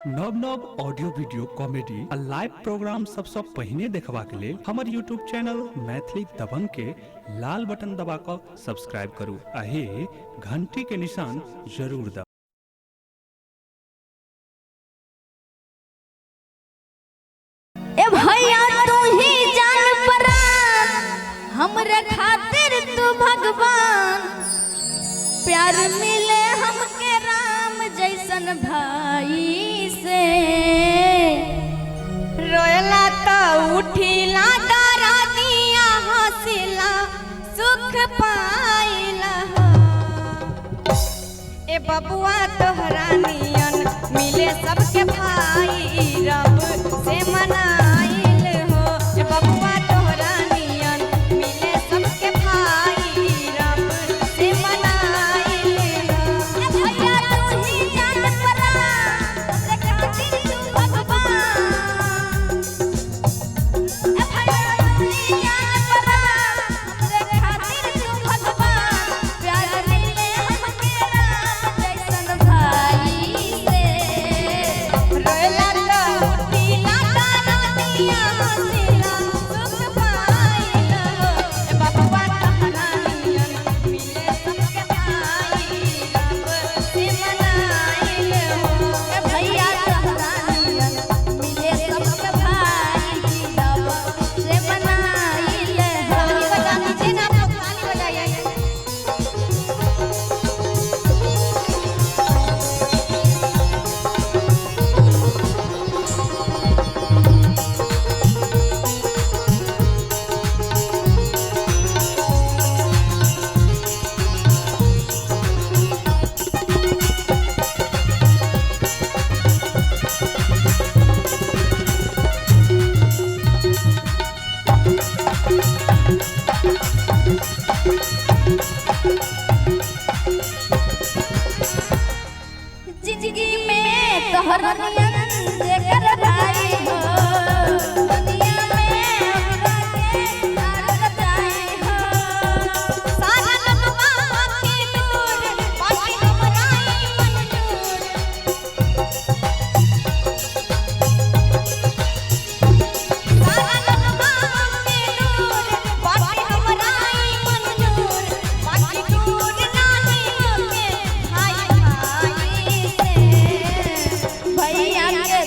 नव नव audio video comedy आ लाइव प्रोग्राम सबसँ पहिने देखबाक लेल हमर यूट्यूब चैनल मैथिली दबंग के लाल बटन दबा कऽ सब्सक्राइब करू आ हे घंटी के निशान जरूर दबाउ। ए भैया तू ही जान परान, हमरे खातिर तू भगवान। प्यार मिले हमके राम जैसन भाई से। रोयला त उठिला डरा दिया हंसिला सुख पाइला हो। ए बबुआ तोहरा नियन मिले सबके भाई रब से मनाइल हो। ए बबुआ तोहरा नियन मिले सबके भाई रब से मनाइल हो। ए भैया तू ही जान परान, हमरे खातिर तू भगवान। ए भैया तू ही जान परान, हमरे खातिर तू भगवान। प्यार मिले हमके राम जैसन भाई से। रोयला त उठिला डरा दिया हंसिला सुख पाइला हो। ए बबुआ तोहरा नियन मिले सबके भाई रब से मनाइल हो। ए भैया तोहरा नियन मिले सबके भाई रब से मनाइल हो। ताली बजा दीजिए ना आप लोग, ताली बजाइए। जिंदगी में तोहर नियन जेकर भाई हो, दुनिया में हमरा के आर बताई हो। सारा ललुआ के दूर बाकी हमरा ई मंजूर। सारा ललुआ के दूर बाकी हमरा ई मंजूर। बाकी दूर नाही होके भाई भाई से। भैया के